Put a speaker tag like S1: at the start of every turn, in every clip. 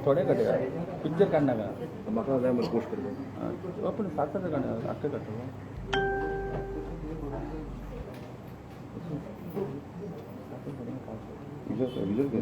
S1: थोडे काडया पिक्चर काडनाका.
S2: म्हाका जाय मरे पोस्ट करपाक.
S1: पण सात काडना आख्खें काडटलो.
S2: विजय विजय घे.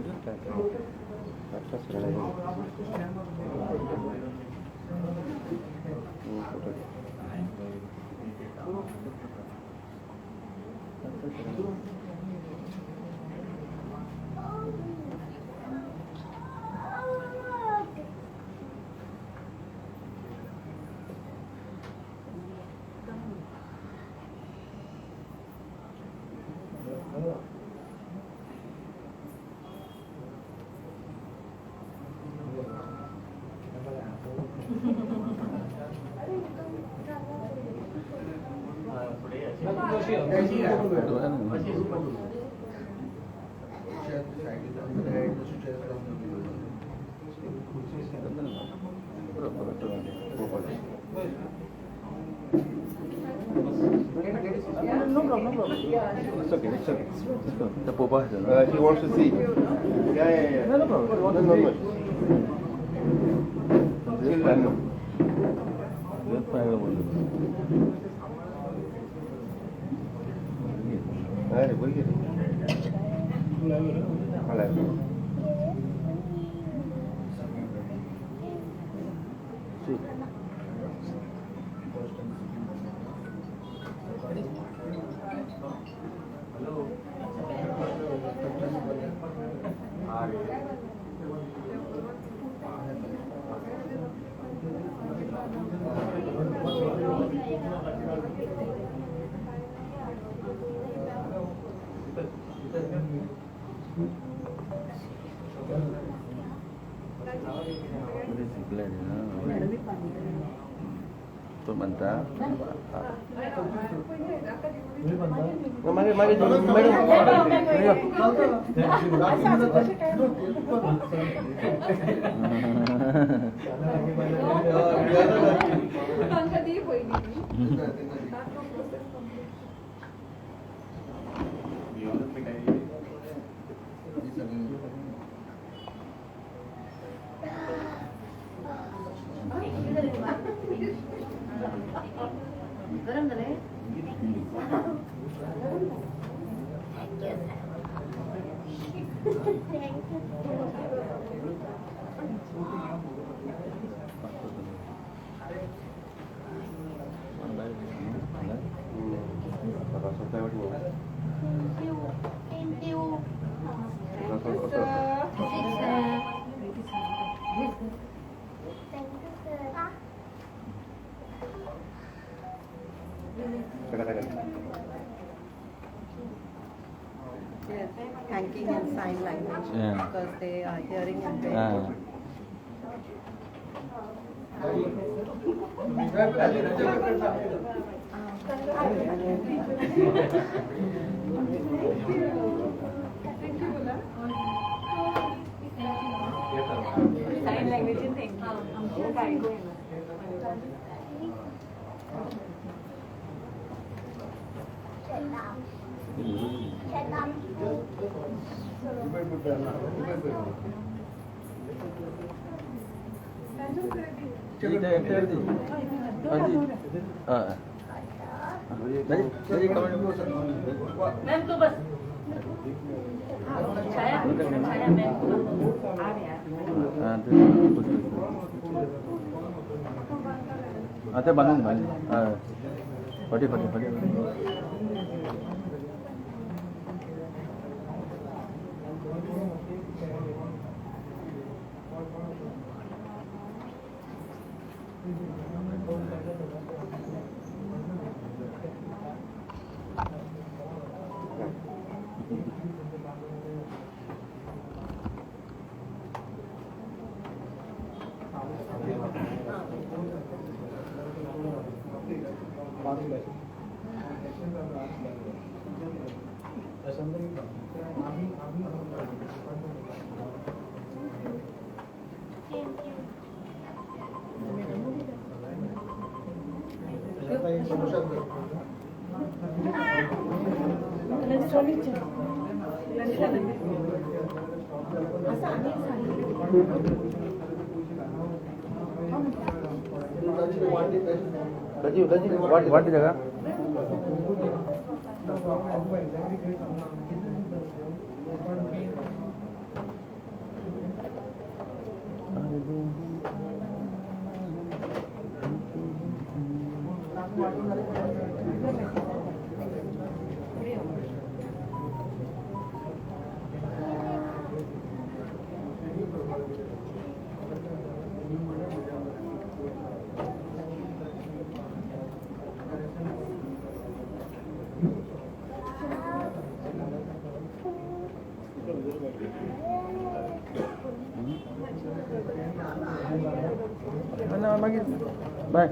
S1: No problem, no problem. It's okay, it's okay. The Popa.
S2: He wants to see. Yeah.
S1: No, no problem.
S2: No, no, no. अरे बोलिए.
S1: तो म्हणता
S2: मागे मागे मॅडम.
S3: गरम झाले.
S4: Thank you. Thank you, sir.
S5: Yes, thanking in sign language.
S1: Yeah.
S5: Because they are hearing impaired.
S3: Sign language thank you. काय ma'am तो बस छाया छाया मैम को आ रहे हैं.
S1: ते बांदून हय फाटी फाटी फाटी.
S5: असं आम्ही सांगितलं.
S1: दाजी दाजी वाट वाट जागा. Bye.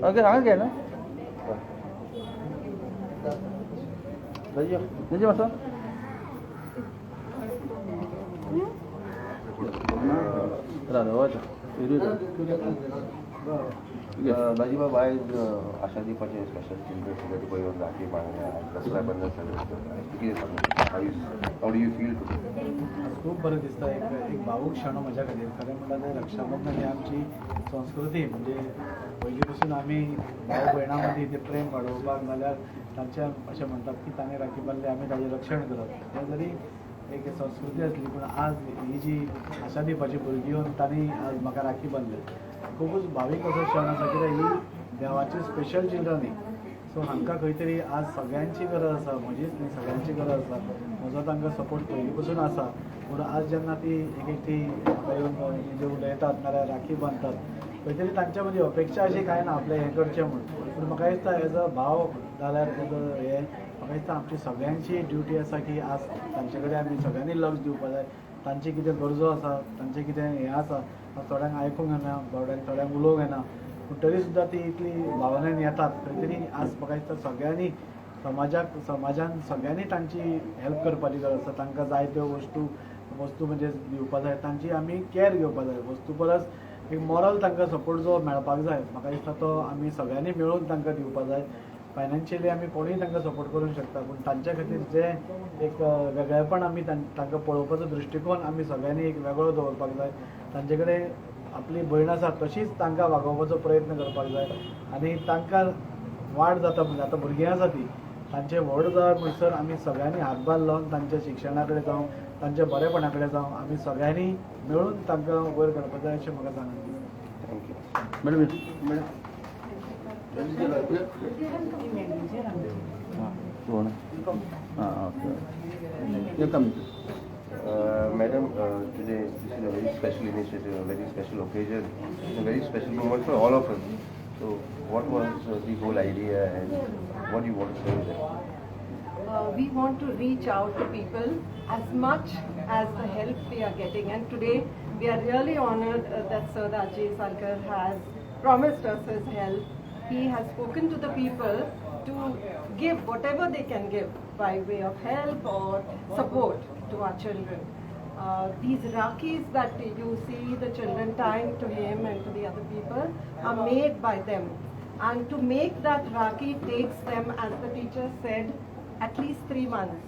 S1: Okay, हांगा घे ना. दाजी मातसो.
S2: दाजीबाब आयज आशादीपाचे स्पेशल चिल्ड्रन सुद्दां तुका येवन राखी बांदल्या, रक्षाबंधन सेलिब्रेट करता, कितें सांगू? How do you feel today?
S6: खूब बरें दिसता. एक एक भावूक क्षण म्हज्या खातीर. खरें म्हणल्यार तें रक्षाबंधन ही आमची संस्कृती, म्हणजे पयलीं पसून आमी भाव भयणां मदीं तें प्रेम वाडोवपाक नाल्यार तांचे अशें म्हणटात की ताणें राखी बांदली आमी ताजें रक्षण करप, हें जरी एक संस्कृती आसली पूण आज ही जी आशादीपाची भुरगीं येवन तांणी आज म्हाका राखी बांदली, खुबूच भावीक असो क्षण आसा. कित्याक ही देवाची स्पेशल चिल्ड्रन ही, सो हांकां खंय तरी आज सगळ्यांची गरज आसा, म्हजीच न्ही सगळ्यांची गरज आसा. म्हजो तांकां सपोर्ट पयलीं पसून आसा, पूण आज जेन्ना ती एक एकटी म्हाका येवन जे उलयतात नाल्यार राखी बांदतात, खंय तरी तांच्या मदीं अपेक्षा अशी कांय ना आपलें हें करचें म्हूण, पूण म्हाका दिसता एज अ भाव जाल्यार एज अ हें म्हाका दिसता आमची सगळ्यांची ड्युटी आसा की आज तांचे कडेन आमी सगळ्यांनी लक्ष दिवपाक जाय. तांची कितें गरजो आसा, तांचें कितें हें आसा, थोड्यांक आयकूंक येना, थोड्यांक उलोवंक येना, पूण तरी सुद्दां ती इतली भावनेन येतात. खंय तरी आज म्हाका दिसता सगळ्यांनी समाजाक समाजान सगळ्यांनी तांची हेल्प करपाची गरज आसा. तांकां जाय त्यो वस्तू म्हणजे दिवपा जाय, तांची आमी कॅर घेवपा जाय. वस्तू परस एक मॉरल तांकां सपोर्ट जो मेळपाक जाय, म्हाका दिसता तो आमी सगळ्यांनी मेळून तांकां दिवपा जाय. फायनान्शियली आमी कोणूय तांकां सपोर्ट करूंक शकता, पूण तांच्या खातीर जें एक वेगळेपण आमी तांकां पळोवपाचो दृश्टिकोन आमी सगळ्यांनी एक वेगळो दवरपाक जाय. तांचे कडेन आपली भयण आसा तशीच तांकां वागोवपाचो प्रयत्न करपाक जाय आनी तांकां वाड जाता म्हणजे आतां भुरगीं आसा ती तांचे व्हड जाय म्हणसर आमी सगळ्यांनी हातभार लावन तांच्या शिक्षणा कडेन जावं तांच्या बरेपणा कडेन जावं आमी सगळ्यांनी मेळून तांकां वयर काडपाक जाय अशें म्हाका सांगूंक दिसता.
S2: Thank you
S1: madam. Madam कोण? हां okay. Welcome.
S2: Madam, today this is a very special initiative, a very special occasion, a very special moment for all of us. So, what was the whole idea and what do you want to say with it?
S5: We want to reach out to people as much as the help we are getting, and today we are really honored that Sardarji Salkar has promised us his help. He has spoken to the people to give whatever they can give by way of help or support to our children. These rakhis that you see the children tying to him and to the other people are made by them. And to make that rakhi takes them, as the teacher said, at least 3 months.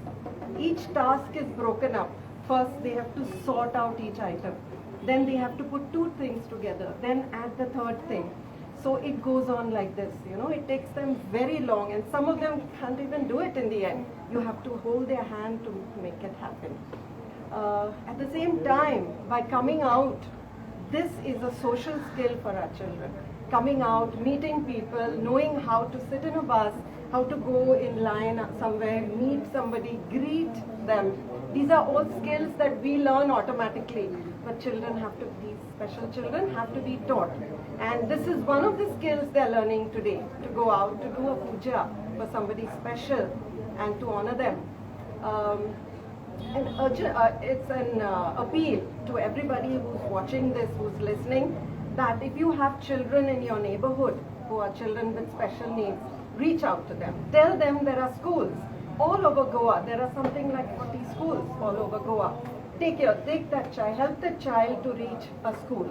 S5: Each task is broken up. First they have to sort out each item. Then they have to put 2 things together. Then add the 3rd thing. So it goes on like this, you know, it takes them very long, and some of them can't even do it in the end. You have to hold their hand to make it happen. At the same time, by coming out, this is a social skill for our children. Coming out, meeting people, knowing how to sit in a bus, how to go in line somewhere, meet somebody, greet them. These are all skills that we learn automatically, but children have to, these special children have to be taught. And this is one of the skills they're learning today, to go out, to do a puja for somebody special and to honor them. It's an appeal to everybody who's watching this, who's listening, that if you have children in your neighborhood who are children with special needs, Reach out to them. Tell them there are schools all over Goa. There are something like 40 schools all over Goa. Take that child, help the child to reach a school.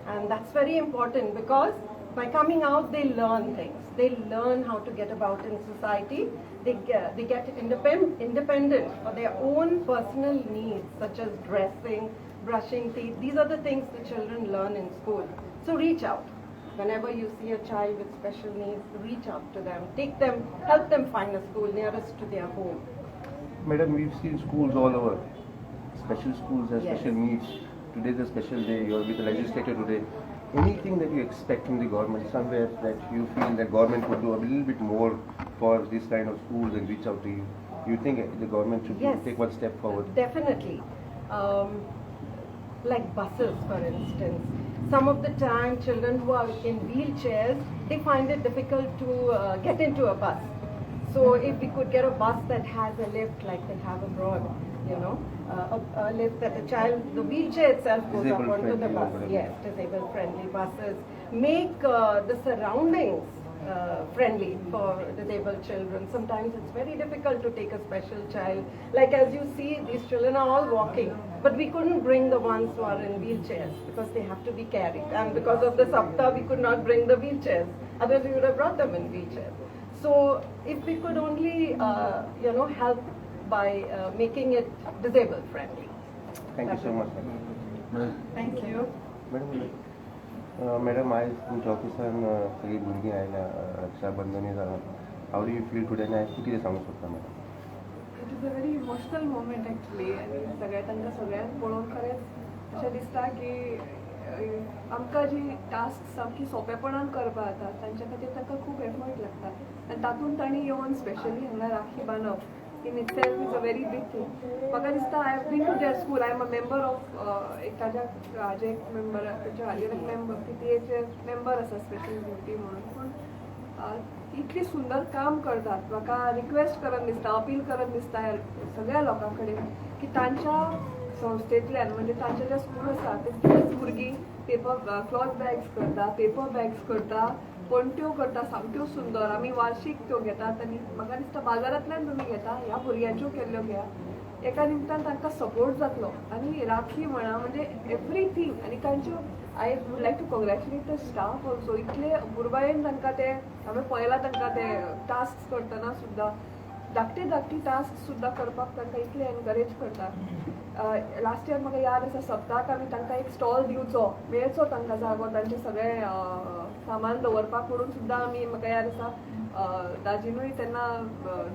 S5: And that's very important because by coming out, they learn things. They learn how to get about in society. They get independent for their own personal needs, such as dressing, brushing teeth. These are the things the children learn in school. So reach out. Whenever you see a child with special needs, reach out to them. Take them, help them find a school nearest to their home.
S2: Madam, we've seen schools all over, special schools have
S5: Yes.
S2: special needs. Today is a special day, you're with the legislator today. Anything that you expect from the government, somewhere that you feel that government could do a little bit more for this kind of schools and reach out to you? You think the government should
S5: Yes.
S2: take one step forward?
S5: Definitely. Like buses, for instance. Some of the time, children who are in wheelchairs, they find it difficult to get into a bus. So if we could get a bus that has a lift like they have abroad, you know, a lift that the child, the wheelchair itself goes up onto the bus. Yes, disabled-friendly buses. Make the surroundings friendly for disabled children. Sometimes it's very difficult to take a special child. Like as you see, these children are all walking, but we couldn't bring the ones who are in wheelchairs because they have to be carried. And because of the Saptah, we could not bring the wheelchairs. Otherwise, we would have brought them in wheelchairs. So if we could only, help by making it disabled friendly.
S2: Thank you so much, madam.
S5: Thank you.
S2: Madam, madam, आयज तुमच्या ऑफिसान सगळीं भुरगीं आयल्या, रक्षाबंधनूय जाला. How do you feel today आनी आयज तूं कितें सांगूंक सोदता madam?
S7: It is a very emotional moment actually आनी सगळ्या तांकां सगळ्यांक पळोवन खरेंच अशें दिसता की आमकां जी टास्क सामकी सोंपेपणान करपाक जाता तांच्या खातीर तांकां खूब एफर्ट लागता आनी तातूंत तांणी येवन स्पेशली हांगा राखी बांदप in itself is a very big thing. म्हाका दिसता I have been to their school. I am a member of एक ताज्या हाजे एक मेंबर, ताच्या हाजेर एक मेंबर, पीटीएचे मेंबर आसा स्पेशल ड्युटी म्हणून. पूण इतली सुंदर काम करतात. म्हाका रिक्वेस्ट करन दिसता, अपील करन दिसता सगळ्या लोकां कडेन की तांच्या संस्थेंतल्यान म्हणजे तांचे जे स्कूल आसा तितलीच भुरगीं पेपर क्लॉथ बॅग्स करता, पेपर बॅग्स करता, पणट्यो करता सामक्यो सुंदर. आमी वार्षीक त्यो घेतात आनी म्हाका दिसता बाजारांतल्यान तुमी घेता ह्या भुरग्यांच्यो केल्ल्यो घेया, एका निमतान तांकां सपोर्ट जातलो. आनी राखी म्हणा म्हणजे एवरीथींग. आनी तांच्यो I would like to congratulate the staff also. इतले अपुरबायेन तांकां ते हांवें पळयलां तांकां ते टास्क करतना सुद्दां धाकटी धाकटी टास्क सुद्दां करपाक तांकां इतले एनकरेज करता. लास्ट इयर म्हाका याद आसा सप्ताक आमी तांकां एक स्टॉल दिवचो, मेळचो तांकां जागो तांचें सगळें सामान दवरपाक म्हणून सुद्दां आमी म्हाका याद आसा दाजीनूय तेन्ना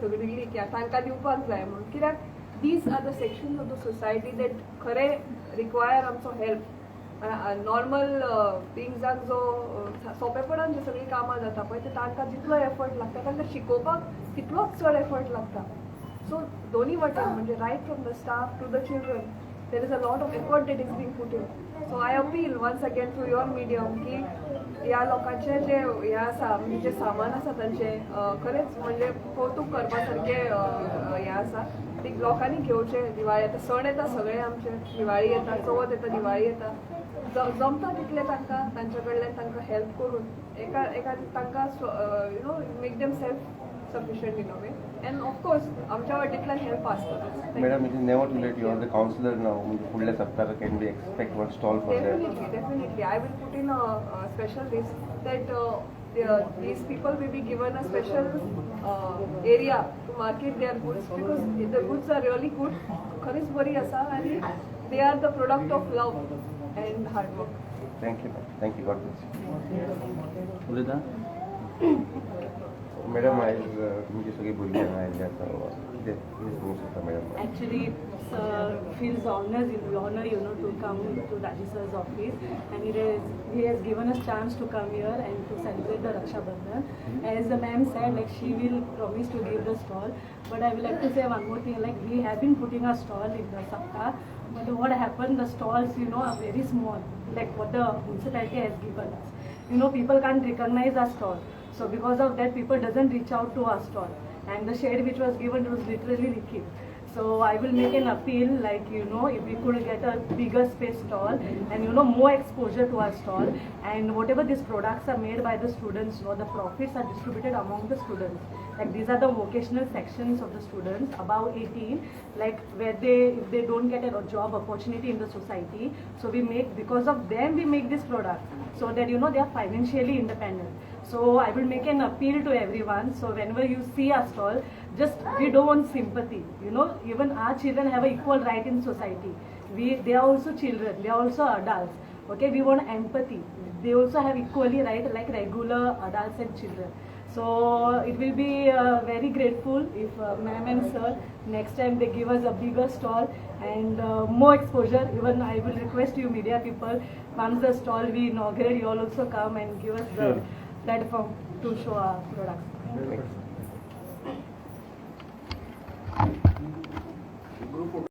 S7: झगडिल्ली की तांकां दिवपाक जाय म्हणून. कित्याक these are the sections of the society that खरें रिक्वायर आमचो हेल्प. नॉर्मल थिंग्साक जो सोंपेपणान जी सगळीं कामां जाता पळय ते तांकां जितलो एफर्ट लागता तांकां शिकोवपाक तितलोच चड एफर्ट लागता. सो दोन्ही वाटेन म्हणजे right from the staff to the children there is a lot of effort that is being put in. So I appeal once again through your medium की ह्या लोकांचें जें हें आसा म्हणजे जें सामान आसा तांचें खरेंच म्हणजे कौतूक करपा सारकें हें आसा, ती लोकांनी घेवचें. दिवाळी आतां सण येता सगळे आमचे, दिवाळी येता, चवथ येता, दिवाळी येता, जमता तितलें तांकां तांचे कडल्यान तांकां हेल्प करून एका एका तांकां you know make them self sufficient in a way. And of course आमच्या वाटेंतल्यान help आसतलोच.
S2: Madam, it is never too late. You are the councillor now. फुडल्या सप्तकाक can we expect one stall for that?
S7: Definitely, definitely. I will put in a special list that these people will be given a special area to market their goods because the goods are really good. खरीच बरी आसा आनी they are the product of love and hard work.
S2: Thank you, ma'am. Thank you. God bless you.
S1: उलयता
S2: madam, आयज तुमची सगळीं भुरगीं हांगा आयिल्लीं आसा, कितें कितें सांगूंक शकता madam?
S3: Actually, sir feels honor, you know, to come to Raji sir's office, and he has given us chance to come here and to celebrate the Raksha Bandhan. As the ma'am said, like she will promise to give the stall, but I would like to say one more thing. Like we have been putting a stall in the Saptah, but what happened? The stalls, you know, are very small. Like what the municipality has given us. You know, people can't recognize our stall. So because of that, people doesn't reach out to our stall. And the shade which was given was literally leaking. So I will make an appeal, like, if we could get a bigger space stall and more exposure to our stall, and whatever these products are made by the students, or the profits are distributed among the students. Like these are the vocational sections of the students above 18, like where they, if they don't get a job opportunity in the society, so we make, because of them we make this product, so that they are financially independent. So I will make an appeal to everyone. So whenever you see our stall, just, we don't want sympathy. Even our children have an equal right in society. We They are also children, they are also adults. Okay, we want empathy. They also have equally right like regular adults and children. So it will be very grateful if ma'am and sir next time they give us a bigger stall and more exposure. Even I will request you media people, once the stall we inaugurate, you all also come and give us the platform to show our products. Thank you.
S2: Group.